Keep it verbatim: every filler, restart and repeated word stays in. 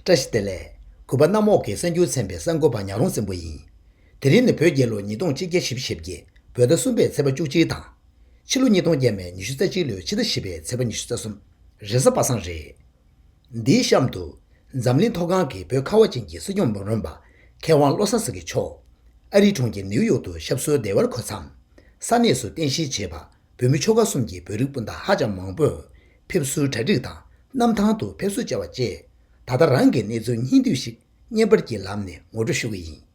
བཀྲ་ཤིས་བདེ་ལེགས། གུས་པ་གནམ་འོག་གི་གསར་འགྱུར་ཚན་པའི་གསར་འགོད་པ་ཉག་རོང་བཙན་པོ་ཡིན། དེ་རིང་ནི་བོད་རྒྱལ་ལོ་ཉིས་སྟོང་གཅིག་བརྒྱ་བཞི་བཅུ་ཞེ་བརྒྱད། བོད་ཟླ་གསུམ་པའི་ཚེས་པ་བཅུ་གཅིག་དང་། ཕྱི་ལོ་ཉིས་སྟོང་བརྒྱ་མེད་ཉི་ཤུ་རྩ་གཅིག་ལོའི་ཕྱི་ཟླ་བཞི་པའི་ཚེས་པ་ཉི་ཤུ་རྩ་གསུམ། རེས་གཟའ་པ་སངས་རེད། འདིའི་གཤམ་དུ། འཛམ་གླིང་མཐོ་སྒང་གི་བོད་ཁ་བ་ཅན་གྱི་སྲིད་སྐྱོང་མི་རུང་བ། མཁས་དབང་བློ་བཟང་སེང་གེ་མཆོག་ཨ་རིའི་གྲོང་ཁྱེར་ནིའུ་ཡོག་ཏུ་ཞབས་སོར་བདེ་བར་འཁོད་མཚམས། ས་གནས་སུ་རྟེན་གཞི་བྱས་པ། བོད་མི་ཆོལ་ཁ་གསུམ་གྱི་བོད་རིགས་སྤུན་ཟླ་ཧ་ཅང་མང་པོས། ཕེབས་བསུའི་གྲ་སྒྲིག་དང་། གནམ་ཐང་དུ་ཕེབས་བསུ་བཅར་བ་བཅས། ད་ལྟ་རང་གི་གནས་ཚུལ་སྙིང་བསྡུས་ཤིག་བརྙན་པར་གྱི་ལམ་ནས་ངོ་སྤྲོད་ཞུ་གི་ཡིན།